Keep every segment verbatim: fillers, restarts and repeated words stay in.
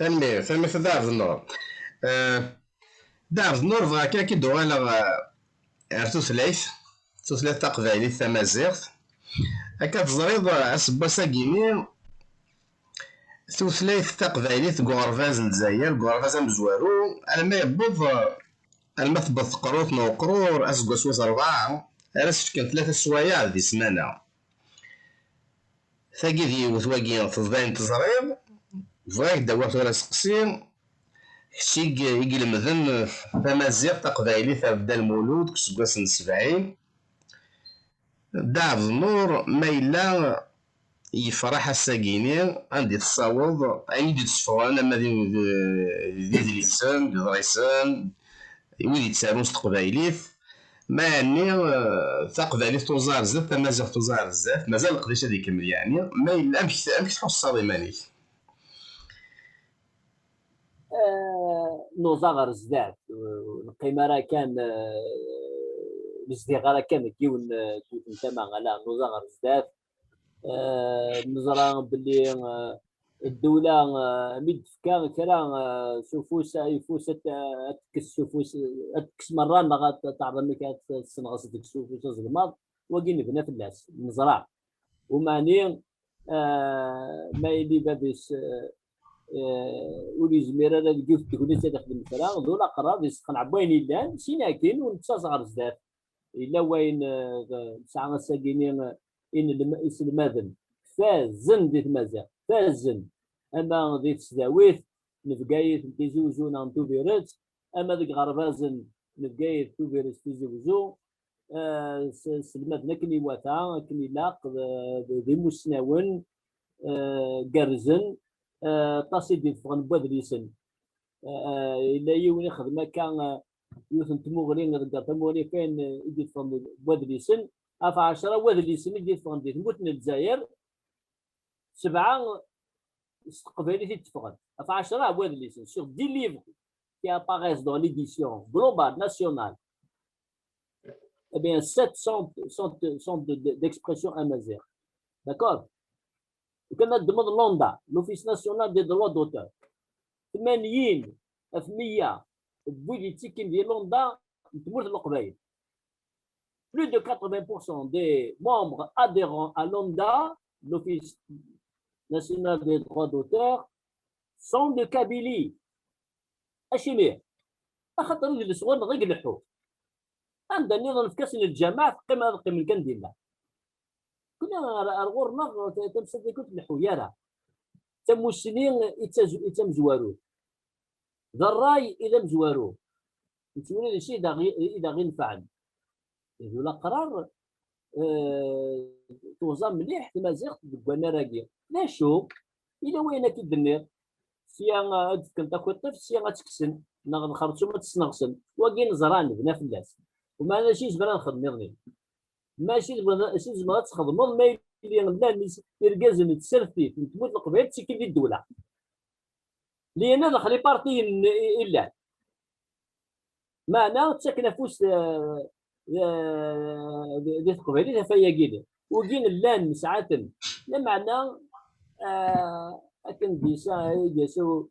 Tanemmirt, tanemmirt a Dda Ɛebdennur. Eh, Dda Ɛebdennur, bɣiɣ kan ad k-id-uɣaleɣ, eh, ar tutlayt, tutlayt taqbaylit tamaziɣt. Akka teẓriḍ, eh, aseggas-agi-ni, tutlayt taqbaylit deg uɣerbaz n Lezzayer, deg uɣerbaz amezwaru, alma yewweḍ, eh, alma tewweḍ teqrurt n uqrur, aseggas wis rebɛa, ara s-fken tlata swayeɛ di ssmana. Tagi d yiwet, wagi tebɣa ayen teẓriḍ. Bɣiɣ d-awiɣ tura aseqsi, kečč i i ilemden tamaziɣt taqbaylit ar Dda Lmulud deg useggas n sebɛin. Dda Ɛebdennur, ma yella yefreḥ ass-agi-ni, anda i tessaweḍ ayen i d-itteffɣen, ama d, d, d idlisen, d iḍrisen, i wid yettarun s teqbaylit, ma yeɛni, eh, taqbaylit tuẓa ar zdat, tamaziɣt tuẓa ar zdat, mazal leqdic ad ikemmel yeɛni, ma yella, amek, amek tḥusseḍ iman-ik? Eh, nuẓa ɣer zdat, eh, ur neqqim ara kan, eh, ur nezdiɣ ara kan deg yiwen, eh, deg yiwet n tama, ala, nuẓa ɣer zdat. Eh, neẓra belli, eh, ddewla, eh, mi d-tefka kra, eh, s ufus, ayeffus, ad t-, ad tekkes s ufus, ad tekkes merra, neɣ ad teɛreḍ amek ad tessenɣes deg-s ufus azelmaḍ, wagi nebna fell-as, neẓra. Umeɛni, eh, ma yili bab-is, eh, eh, ur yezmir ara deg yiwet n tegnit ad ixdem kra, d ulaqrar, yesseqneɛ n wayen yellan, sin akin ur nettaẓ ɣer zdat. Yella wayen, eh, nesɛa ass-agi-ni, eh, inelm-, iselmaden fazen di tmaziɣt, fazen, ama di tesdawit n Bgayet n Tizi Uzzu neɣ n Tubiret, ama deg iɣerbazen n Bgayet, Tubiret, Tizi Uzzu, eh, s-, selmaden akken iwata, akken ilaq, d, d, d imussnawen, eh, gerrzen, eh, aṭas i d-iteffɣen n wadlisen. Eh, yella yiwen ixdem akka, eh, yiwet n tmuɣli, iḍegger tamuɣli f wayen, eh, i d-iteffɣen n wadlisen, ɣef ɛecra wadlisen i d-iteffɣen di tmurt n Lezzayer, sebɛa s teqbaylit i d-teffɣen. Ɣef ɛecra wadlisen, sur dix livres qui apparaissent dans l'édition globale nationale, eh bien, sept sont, sont, sont de, de, d'expression amazigh. D'accord? Kan ad d-tmeḍ l'ONDA, l'Office National des Droits d'Auteur. Tmanyin ɣef meyya n wid yettekkin di l'ONDA n tmurt n Leqbayel. Plus de quatre-vingts pour cent des membres adhérents à l'ONDA, l'Office National des Droits d'Auteur, sont de Kabylie. Acimi? Axaṭer idles ɣur-neɣ i ileḥḥu. Anda nniḍen nefk-asen lǧameɛ, teqqim ad qqimen kan dinna. Kunni ar, ar ɣur-neɣ ta-, tamsalt-agi ur tleḥḥu ara. Tamussni i d tazu-, i d tamezwarut. D ṛṛay i d amezwaru. Nettwali d acu i d aɣ-, i d aɣ-inefɛen. D ulaqrar, eh, tuẓa mliḥ tmaziɣt deg wannar-agi. D acu? Yella wayen akka i d-tenniḍ. Sya, eh, ad d-fken takuṭṭift, sya ad tt-kksen, neɣ d xerṣum ad tt-sneɣsen. Wagi neẓra, nebna fell-as. Umeɛna acu i nezmer ad nexdem iḍ-nni? Mačči d win, acu i tzemreḍ ad txedmeḍ ma yili llan is-, irgazen n tsertit n tmurt n Leqbayel ttekkin di ddewla. Llan daxel ipartiyen i, i llan. Meɛna ttaken afus, eh, eh, di, di teqbaylit ɣef wayagi-nni. Wigi llan nesɛa-ten. Lameɛna, eh, akken d-yesa, i d-yesa u-,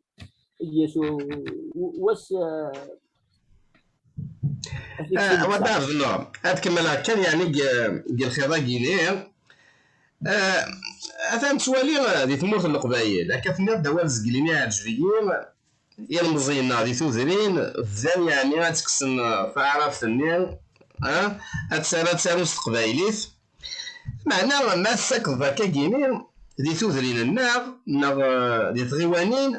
i d-yesa u-, u-, wass, eh, Ah, wa Dda Ɛebdennur, ad kemmleɣ kan, yeɛni, deg, deg lxiḍ-agi-ni. Ah, atan ttwali, ah, di tmurt n Leqbayel, akka tenniḍ-d awal zgelli-nni iɛǧeb-iyi, ilmeẓyen-nneɣ di tudrin, bdan, yeɛni, ad tekksen, ah, taɛrabt-nni, ah, ad tt-, ad ttarun s teqbaylit. Meɛna, ma tessakeḍ akkagi-ni di tudrin-nneɣ, neɣ, ah, di tɣiwanin,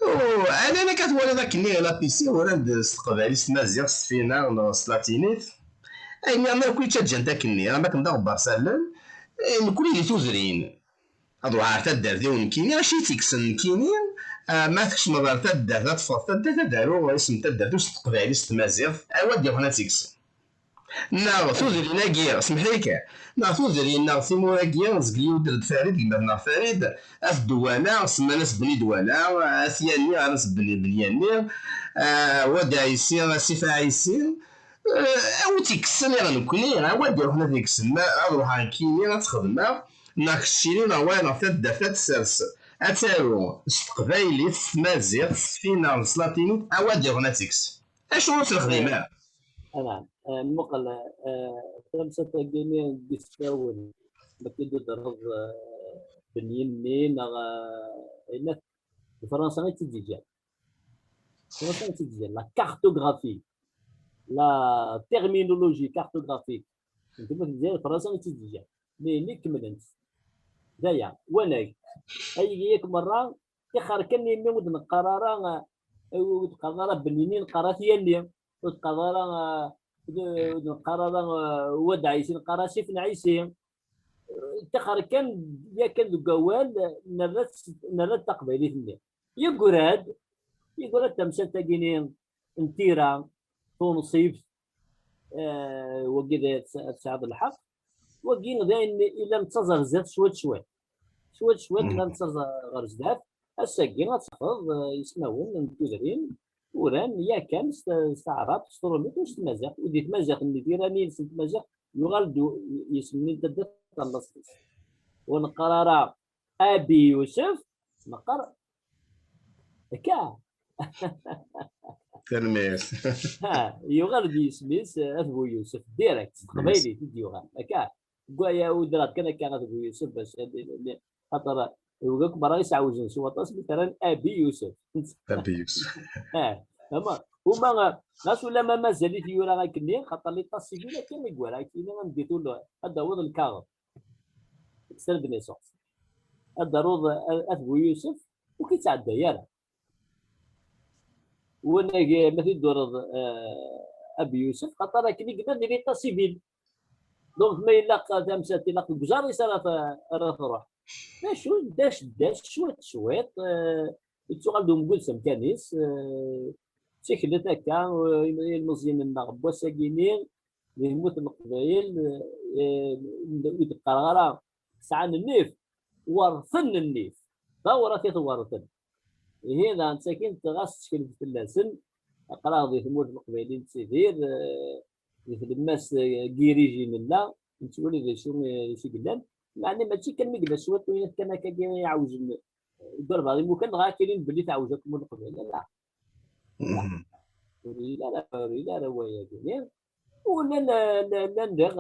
Ur, ɛni akka twaliḍ akkenni l'A P C uran-d s teqbaylit, s tmaziɣt, s tfinaɣ neɣ s tlatinit? Ayen nniḍen akk i ttaǧǧan-t akkenni, am akken d aɣebbar s allen, eh, nekkni di tudrin. Ad ruḥeɣ ar taddart-iw nekkini, acu i tt-ikksen nekkini? Ah, ma tkecmeḍ ar taddart, ad teffɣeḍ taddart, ad aruɣ isem n taddart-iw s teqbaylit, s tmaziɣt, awa d-iruḥen ad tt-ikksen. Neɣ tudrin-agi, semmeḥ-iyi kan, neɣ tudrin neɣ timura-agi, zgelli udder-d Farid, gma-tneɣ Farid, At Dwala, semman-as Bni Dwala, At Yanni, ɣer-as Bni, Bni Yanni, ah, Wad Ɛisi, Asif Ɛisi, ah, a wi tt-ikksen iɣ nekkni, a wad iruḥen ad ikksen, ma ad ruḥeɣ nekkini ad t-xedmeɣ, neɣ keččini, neɣ wayeḍ, neɣ taddart ad tessers, Ad taru s teqbaylit, s tmaziɣt, s tfinaɣ, s latinit, awa d-yaɣen ad teks. Acu ur s-nexdim ara? Anɛam. Muqel, tamsalt-agi-nni n yisfawen, ma k-id-udreḍ benyin-nni neɣ ayen, d Fransa i tt-id-iǧǧan. D Fransa i tt-id-iǧǧan. La cartographie, la terminologie cartographique n tmurt n Lezzayer, d Fransa i tt-id-iǧǧan. Nitni kemmlen-tt. D aya, wanag. Ayagi yakk merra, tixer kan imi ur d-neqqar ara, ur d-qqaren ara Benini, neqqar At Yanni, ur d-qqaren ara, ur d-neqqar ara Wad Ɛisi, neqqar Asif n Ɛisi. Tixer kan yakan deg wawal, nerra-tt, nerra-d taqbaylit-nni. Yeggurad, yeggurad tamsalt-agi-nni n tira tunṣibt, wagi d, tesɛiḍ lḥeqq, wagi d ayen i la nettaẓ ar zdat cwiṭ cwiṭ. Cwiṭ cwiṭ la nettaẓ ɣer zdat. Ass-agi ad tafeḍ ismawen n tudrin uran yakan s taɛrabt, s trumit u s tmaziɣt. Di tmaziɣt-nni, tira-nni-ines n tmaziɣt, yuɣal-d yisem-nni n taddart ɣer laṣel-is. Ur neqqar ara Abi Yusef, neqqar akka. Tanemmirt. Ha, yuɣal-d yisem-is At Bu Yusef, direct, s teqbaylit i d-yuɣal. Akka, deg waya udreɣ-d kan akka At Bu Yusef, bac, xaṭer, akk merra i s-ɛewjen s waṭas mi t-rran Abi Yusef. Abi Yusef. Ama, uma, ɣas ulamma mazal-it yura akkenni, xaṭer l'état civil akka i yura akkenni, anda i tul ad d-tawiḍ lkaɣeḍ, extrait de naissance. Ad d-taruḍ At Bu Yusef, ur k-ittɛedday ara. Wanag ma t-id-tureḍ Abi Yusef, xaṭer akken i yella di l'état civil. Donc ma ilaq tamsalt, ilaq deg uẓar-is ara, ara truḥ. D acu, ddac, ddac, cwiṭ, cwiṭ, yettuɣal-d umgud s amkan-is. D tikelt akka, ilmeẓyen-nneɣ n wass-agi-nni, di tmurt n Leqbayel, ur d-qqareɣ ara sɛan nnif, werten nnif, d awrat i t-werten. Ihi daɣen ttakint ɣas tteklen fell-asen, aql-aɣ di tmurt n Leqbayel i nettidir, di tlemmast n yiriji nella, nettwali d acu, d acu i yellan. Meɛna mačči kan mi yella cwiṭ, winnat kan akkagi iɛewjen deg walbeɛḍ imukan, dɣa ad k-inin belli teɛwej akk tmurt n Leqbayel, ala. Ur yelli ara, ur yelli ara wayagi. U llan, llan, llan diɣ,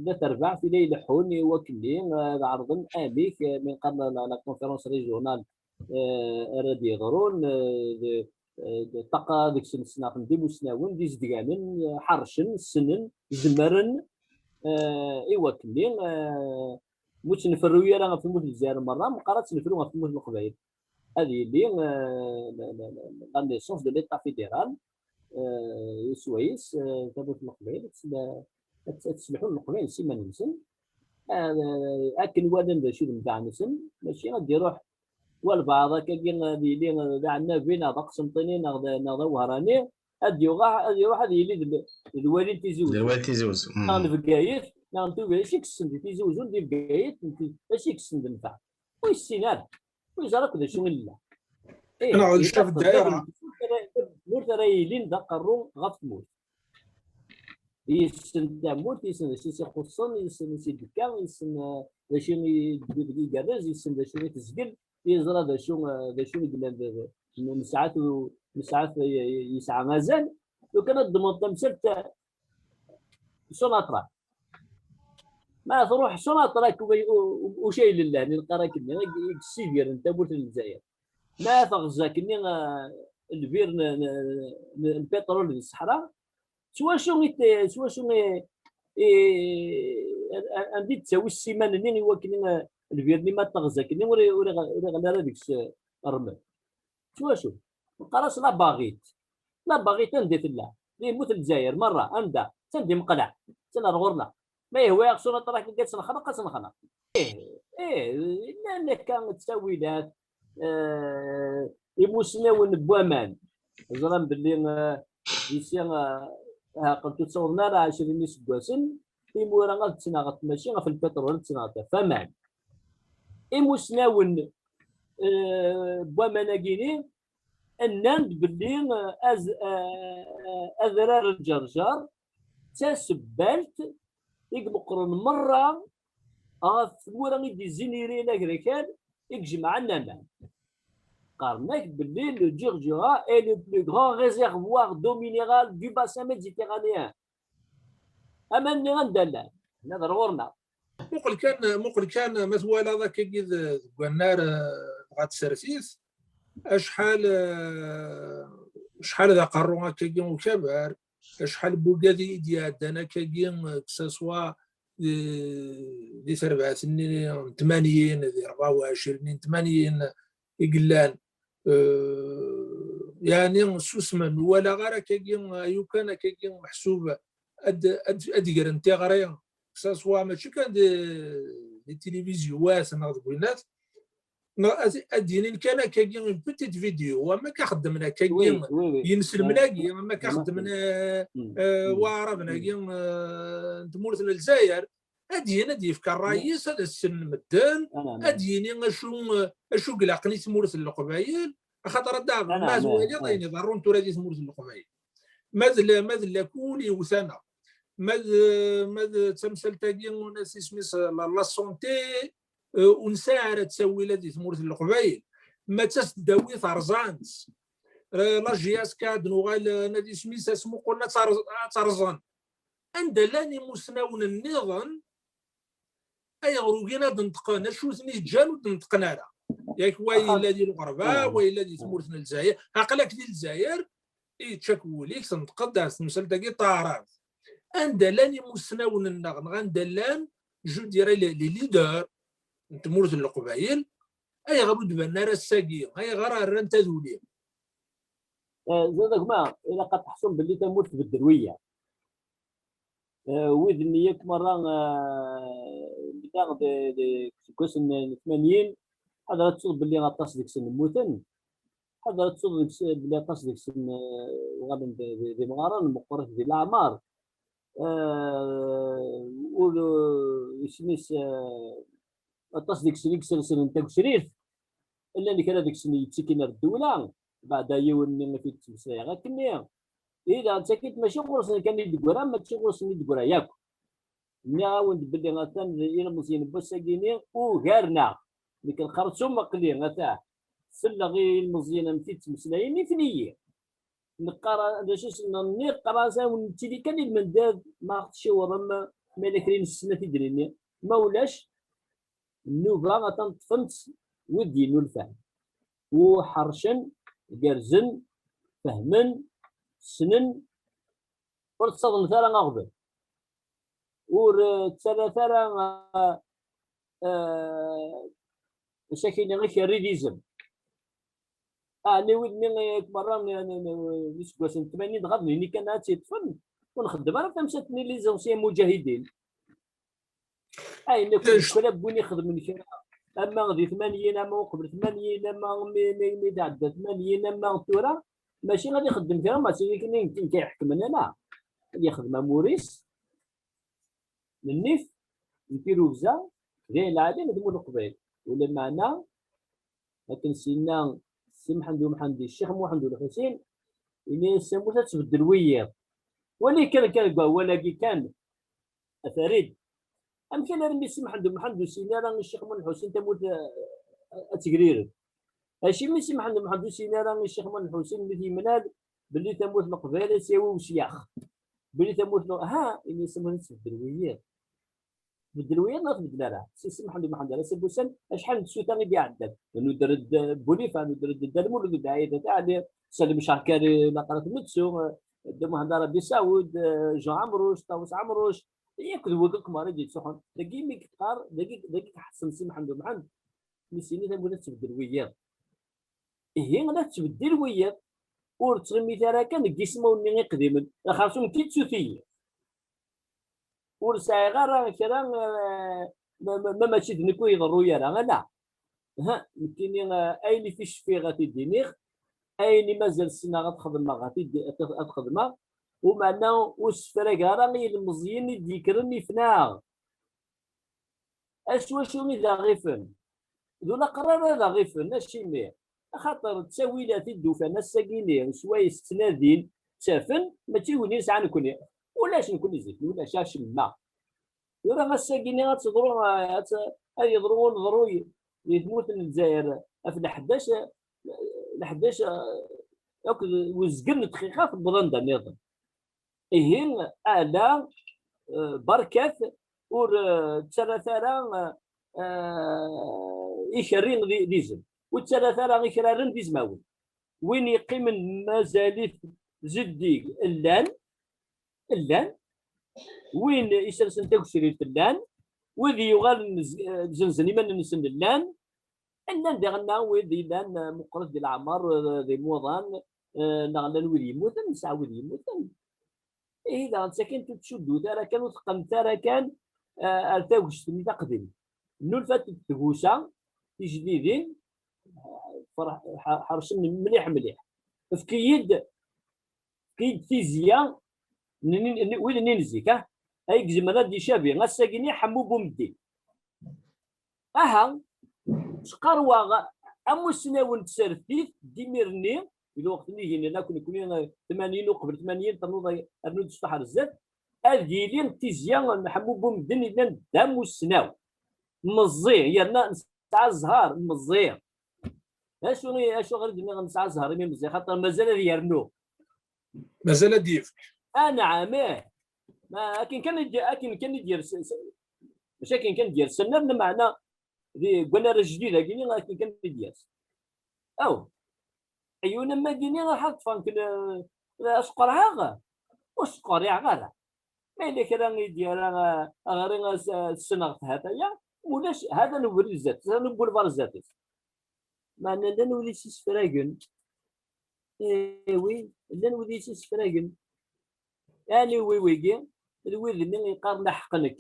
la terbaɛt i la ileḥḥun i wakken-nni ad ɛerḍen amek, mi nqar la, la conférence régionale ara d-yeḍrun, ṭṭaqa deg-sen snat n d imusnawen, d izedganen, ḥercen, ssnen, zemren, i wakken-nni, mi ur ttnefru ara ɣef tmurt n Lezzayer merra, meqqar ad ttnefru ɣef tmurt n Leqbayel. Ad yili la naissance de l'État fédéral, swayes tamurt n Leqbayel ad tesselḥu Leqbayel s iman-nsen, akken walan d acu i d lemdeɛ-nsen, mačči ad d-iruḥ walbeɛḍ akkagi ad yili d aɛennabi neɣ d aqsenṭini neɣ d, neɣ d awehṛani, ad d-yuɣal, ad iruḥ ad yili d, d lwali n Tizi Uzzu. D lwali n Tizi Uzzu. Neɣ n Bgayet, neɣ n Tubiret, acu i yessen di Tizi Uzzu, di Bgayet, acu i yessen d nnfeɛ? Ur yessin ara. Ur yeẓri akk d acu i nella. Neɣ d caf ddayra. Ur ara yilin d aqerru ɣef tmurt. Yessen tamurt, yessen d acu i s-ixuṣṣen, yessen acu i d-tekka, yessen d acu i d-igerrez, yessen d acu i tezgel, yeẓra d acu, d acu i yellan, nesɛa, nesɛa, yesɛa azal. Lukan ad d-ddmeḍ tamsalt Sunatra. Ma truḥ Sunatra, ucayel n lehni, neqqar akken, i yessidiren tamurt n Lezzayer. Ma teɣza akkenni lbir n lpiṭrul di ṣṣeḥra, s wacu i, s wacu i, anda i d-tettawi ssiman-nni i wakken lbir-nni ma teɣza akkenni ur, ur iɣelli ara deg-s rrmel? S wacu? Neqqar-as labaɣit. Labaɣit anda i tella? Di tmurt n Lezzayer merra, anda? Attan di Meqleɛ, attan ar ɣur-neɣ. Ma yehwa-yaɣ Sunatra akka ad tt-nexneq, ad tt-nexneq. Ih, ih, llan akka ttawilat, imusnawen n waman ẓran belli, di si, ɛqel ur ttawḍen ara ɛecrin iseggasen, timura ad ttnaɣent mačči ɣef lpiṭrul, ad ttnaɣent ɣef waman. Imusnawen n waman-agi-ni nnan-d belli adrar n Ǧerǧer d tasebbalt i imeqqren merra ɣef tmura i d-izzin iriyen agrakal i ijemɛen aman. Qqaren-ak belli le Djurdjura est le plus grand réservoir d'eau minérale du bassin méditerranéen. Aman-nni anda llan? Hna d ɣur-neɣ. Muqel kan, muqel kan ma twalaḍ akkagi d-, deg wannar, eh, dɣa tsertit, acḥal, eh, acḥal d aqerru akkagi ukabar, acḥal n wugad i d-iɛeddan akkagi, eh, que ça soit, eh, di terbaɛt-nni n tmanyin, di rebɛa u ɛecrin n tmanyin i yellan, eh, yeɛni susmen, ur walaɣ ara akkagi, ayyukan akkagi meḥsub ad, ad, ad d-gren tiɣri, que ça soit mačči kan di, di tilivizyu-wat neɣ deg winat, neɣ ad, ad d-inin kan akkagi une petite vidéo, am akka xeddmen akkagi, oui, oui, oui, yinselmen-agi, am akka xeddmen, eh, eh, waɛraben-agi, eh, n tmurt n Lezzayer, ad d-yini, ad yefk ṛṛay-is, ad as-ssnen medden, ad d-yini acu, acu i ilaqen i tmurt n Leqbayel, axaṭer ad d-aɣen ma twaliḍ ayen iḍerrun tura di tmurt n Leqbayel. Ma d la-, ma d lakul iwet-aneɣ, ma d, ma d tamsalt-agi, ur nesɛi isem-is, la, la santé, eh, ur nesɛi ara ttawil di tmurt n Leqbayel. Ma d tasdawit rẓan-tt. Eh, la J S K, ad nuɣal, eh, nadi isem-is, asmuqel ad terẓ-, ad terẓen. Anda llan imusnawen nniḍen? Ayɣer ugin ad neṭqen? Acu ten-iǧǧan ur d-neṭqen ara? Yak wa yella di lɣerba, wa yella di tmurt n Lezzayer. Aql-ak di Lezzayer, yečča-k wul-ik, tenṭqeḍ ar temsalt-agi n taɛrabt. Anda llan imusnawen-nneɣ, neɣ anda llan, je dirais, les, les leaders n tmurt n Leqbayel? Ayɣer ur d-banen ara ass-agi? Ayɣer rran taduli? Eh, zad a gma, ilaq ad teḥṣum belli tamurt tbeddel wiyaḍ. Eh, wid-nni yakk merra, eh, bda de, de, seg wass n tmanyin, ḥader ad tettuḍ belli aṭas deg-sen mmuten, ḥader ad tettuḍ deg-s-, belli aṭas deg-sen, eh, uɣalen d, d, d imɣaren, meqqrit di leɛmer. Eh, ur, eh, isem-is, eh, aṭas deg-sen i yesresren tagecrit, llan kra deg-sen yettikin ar ddewla, beɛda yiwen-nni i t-id-ttmeslayeɣ akkenni. Ihi daɣen d takit mačči ɣur-sen kan i d-teggra, mačči ɣur-sen i d-teggra yakk. Nniɣ-awen-d belli atan ilmeẓyen n wass-agi-ni ugaren-aɣ. Nekk lxerṣum aql-i, atah, selleɣ i ilmeẓyen amek i ttmeslayen, ifen-iyi. Neqqar, d acu i s-, nniɣ, qqar-as-awen nettili kan i lmendad, ma ɣ-tciwṛem, ma yella kra i nessen ad t-id-nini. Ma ulac, nnuba atan ṭṭfen-tt wid d-yennulfan. U ḥercen, gerrzen, fehmen, ssnen, ur ttaḍnet ara aɣbel. Ur, eh, ttarrat ara, eh, eh, acu ak-iniɣ, ikerri d izem. Ɛni wid-nni, eh, merra n, n, n, n iseggasen n tmanyin dɣa d nini kan ad tt-yeṭṭfen, ur nxeddem ara tamsalt-nni les anciens mujahidin. Ayen akk kra n win ixedmen kra, ama di tmanyin, ama uqbel tmanyin, ama mi, mi, mi d-ɛedda tmanyin, ama tura, mačči ad ixeddem kra, mačči d akken i, i, i iḥekmen, ala. Ad yexdem amur-is, n nnif, n tirrugza, d ayen lɛali, d mul uqbel. Ulameɛna, akken s-yenna Si Mḥend Umḥend i Ccix Muḥend Ulḥusin, ini-as tamurt ad tbeddel wiyiḍ. Wali kan, kan deg wawal-agi kan, a Farid. Amek alarmi Si Mḥend Umḥend ur s-yenni ara i Ccix Muḥend Ulḥusin tamurt, eh, ad tegrireb? Acimi Si Mḥend Umḥend ur s-yenni ara i Ccix Muḥend Ulḥusin mi t-yemlal belli tamurt n Leqbayel ad tt-yawi usyax? Belli tamurt n, ha, ini-as tamurt ad tbeddel wiyiḍ. Tbeddel wiyaḍ neɣ tbeddel ara? Si, Si Mḥend Umḥend ar ass-a n wussan, acḥal n tsuta i d-iɛeddan? Nuder-d, eh, Bulifa, nuder-d Dda Lmulud, Dda Ɛida Taɛli, Salim Cerkari, laqrat Metsu, eh, Dda Muḥend Arabi Saɛud, eh, Jean Ɛemruc, Ṭawes Ɛemruc, yakk d wigi akk merra i d-yettruḥun. Dagi mi yeqqar, dagi, dagi tḥessen Si Mḥend Umḥend, mi s-yenna tamurt ad tbeddel wiyaḍ. Ihi, la tettbeddil wiyaḍ. Ur ttɣimit ara kan deg yismawen-nni iqdimen. Xerṣum ki tsuti-yi. Ur sɛiɣ ara kra, eh, ma, ma, ma mačči d nekk ur iḍerru ara, ala. Ha, nekkini, eh, ayen i fi cfiɣ ad t-id-iniɣ, ayen i mazal ssneɣ ad xedmeɣ, ad t-id-, ad, ad xedmeɣ, umeɛna ur ssefrageɣ ara i yilmeẓyen i d-yekkren ifnaɣ. Acu, acu i d aɣ-ifen? D ulaqrar ara d aɣ-ifen, acimi? Axaṭer ttawilat i d-ufan ass-agi-ni, swayes ttnadin, ttafen, mačči d win i nesɛa nekni. Ulac nekni zik, ulac acemma. Tura ass-agi-nni ad teḍru, ad, ad yeḍru uneḍruy di tmurt n Lezzayer ɣef leḥdac, leḥdac akked uzgen n ddqiqa tewweḍ anda nniḍen. Ihi, ala, eh, berkat, ur, eh, ttarrat ara, eh, ikerri d, d izem, ur ttarrat ara ikraren d izmawen. Win yeqqimen mazal-it zeddig, llan, llan. Win isersen tagecrirt, llan. Wid yuɣalen z-, eh, zenzen iman-nsen, llan. Llan diɣen wid yellan, eh, meqqret di leɛmer, eh, d imuḍan, eh, neɣ llan wid yemmuten, nesɛa wid yemmuten. Ihi daɣen, sakin ur tettcuddumt ara kan, ur teqqnemt ara kan, eh, ar tagest-nni taqdimt. Nnulfant-d tgusa tijdidin, eh, ferḥ-, ḥer-, ḥercen mliḥ, mliḥ. Efk-iyi-d, efk-iyi-d tizya n, n, n, wid-nni n zik, ah, ay izemren ad d-icabi ass-agi-nni Ḥemmu Bumeddin. Aha, ttqarwaɣ amussnaw n tsertit d imir-nni, di lweqt-nni ginen akk nekni, eh, tmanyin uqbel tmanyin, ternuḍ, rnu-d sṭuḥ ar zdat, ad yili tizya n Ḥemmu Bumeddin yellan d amussnaw. Meẓẓi, yerna nesɛa zzher, meẓẓi. Acu i, acuɣer i d-nniɣ nesɛa zzher imi meẓẓi? Xaṭer mazal ad yernu. Mazal ad d-yefk. Anɛam, ih. Ma akken kan i d-, akken kan i d-yers, s-, mačči akken kan i d-yers, nnan, meɛna di, deg wannar ajdid-agi-nni akken kan i d-yers. Aw, ɛyun am wagi-nni, ruḥ ad ṭṭfen-k, eh, ad sqerɛeɣ? Ur sqerriɛeɣ ara. Ma yella kra i d-yerra, eh, aɣri, eh, s-, ssneɣ-t hataya, ulac, hatan ubrid zdat-s, hatan ubulvar zdat-s. Meɛna llan wid i s-isefragen. Eh, wi, llan wid i s-isefragen. Anwi wigi? D wid-nni yeqqaren aḥeqq-nek.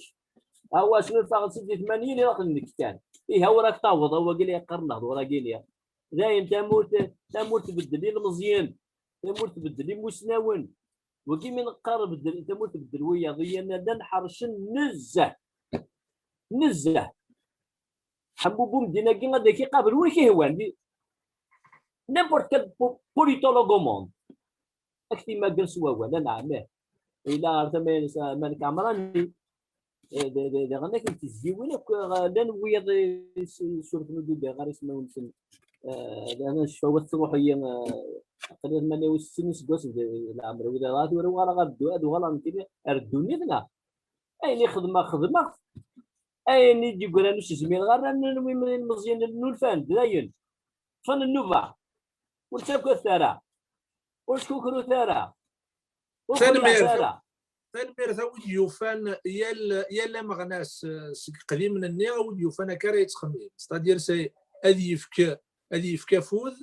Awa, snulfaɣ-tt-id di tmanyin, ilaq d nekk kan. Ihi, ur ak-taweḍ, a wagi la yeqqaren lehdur-agi-nni. Dayen, tamurt, tamurt tbeddel ilmeẓyen. Tamurt tbeddel imusnawen. Wagi mi neqqar beddel, tamurt tbeddel wiyaḍ, i yerna llan ḥercen nezzeh. Nezzeh. Ḥemmu Bumdin-agi ad ak-iqabel win i k-ihwan. Di n'importe quel po-, politologue au monde. Ad k-t-imagger s wawal, anɛam, ih. Ila ar tama-ines, ah, Malik Ɛemrani, eh, d-, d-, diɣen akken tizyiwin akk, eh, llan wiyaḍ i s-, surfen ur d-udiɣ ara ismawen-nsen. Eh, llan ccfawat truḥ-iyi, eh, aql-i tmanya u settin iseggasen di, di leɛmer-iw, dɣa tura uɣaleɣ ar ddu-, ad uɣaleɣ nekkini ar ddunit, neɣ? Ayen i xedmeɣ, xedmeɣ-t. Ayen i d-yeggran ur s-zmireɣ ara, n-, n-, ilmeẓyen nnulfan-d, dayen. Ṭṭfen nnuba. Ur ttagadet ara. Ur skukrut ara. Ur xelɛet ara. Tanemmirt a wid yufan yal, yal ameɣnas, eh, seg iqdimen-nni, a wid yufan akka ara yettxemmim. C'est-à-dire, c'est, ad yefk, ad yefk afud,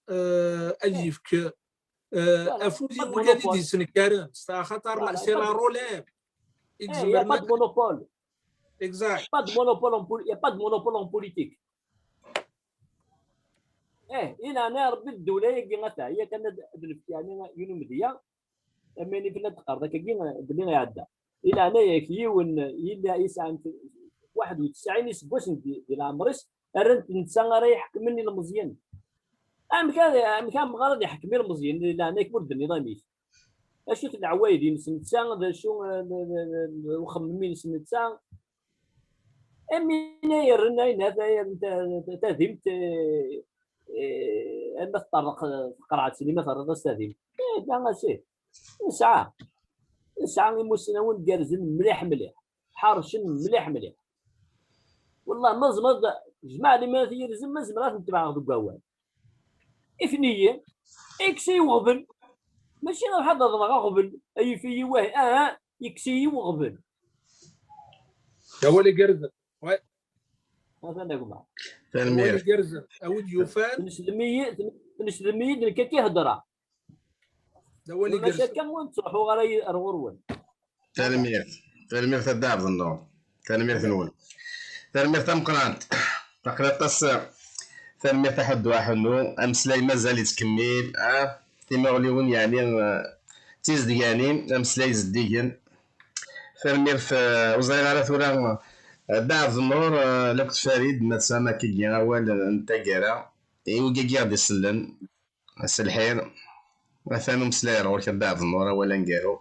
eh, ad yefk, eh, afud i wigad i d-yesnekkaren. C'est-à-dire, axaṭer c'est la relève. Eh, il y a pas de monopole. Exact. Pas de monopole en pol-, il y a pas de monopole en politique. Eh, i leɛnaya Rebbi, ddula-agi ata, yak ad, ad nefk, yeɛni, yiwen umedya, am wayen i fell-as d-teqqareḍ akkagi, belli iɛedda. I leɛnaya-k, yiwen yella yesɛan waḥed u tesɛin iseggasen di, di leɛmer-is, rran-t netta ara iḥekmen ilmeẓyen. Amek ara, amek amɣar ad iḥekkem ilmeẓyen? I leɛnaya-k, ur d-tenniḍ amek? Acu-t leɛwayed-ines netta, d acu, eh, d, d, d, d uxemmem-ines netta? Am win ay yerren ayen, ta-, ta-, ta-, tadimt, eh, eh, ama teṭṭerḍeq, eh, tqerɛet-nni, ma terriḍ-as tadimt. Eh, da, a sidi. Nesɛa, nesɛa imusnawen gerrzen mliḥ, mliḥ. Ḥercen mliḥ, mliḥ. Wellah, ma tzemreḍ, jmaɛ limanat yirzen, ma zemreɣ ad ten-tebɛeɣ deg wawal. Ifniyi, ikkes-iyi uɣbel. Mačči ad ḥadreɣ aɣbel, ay ifi-yi wahi, ah, ah, ikkes-iyi uɣbel. D awal igerrzen. Ouais. Atan a gma. Tanemmirt. Awal igerrzen. A wid yufan. Tnesdem-iyi, tnesdem-iyi-d nekk akka i heddreɣ. D awal igerrzen. Maca akka ur ttruḥuɣ ara ar ɣur-wen. Tanemmirt. Tanemmirt a Dda Ɛebdennur. Tanemmirt-nwen. Tanemmirt tameqqrant. Aql-i aṭas. Tanemmirt a Ḥuddu Aḥunnu. Ameslay mazal yettkemmil, ah, timuɣliwin, yeɛni, ah, d tizedganin, ameslay zeddigen. Tanemmirt, ah, ur ẓriɣ ara tura, ah, Dda Ɛebdennur, ah, akked Farid, ma tesɛam akkagi awal n taggara, i wigagi i ɣ-d-isellen. Ass lxir. Atan umeslay ar ɣur-k a Dda Ɛebdennur, awal aneggaru.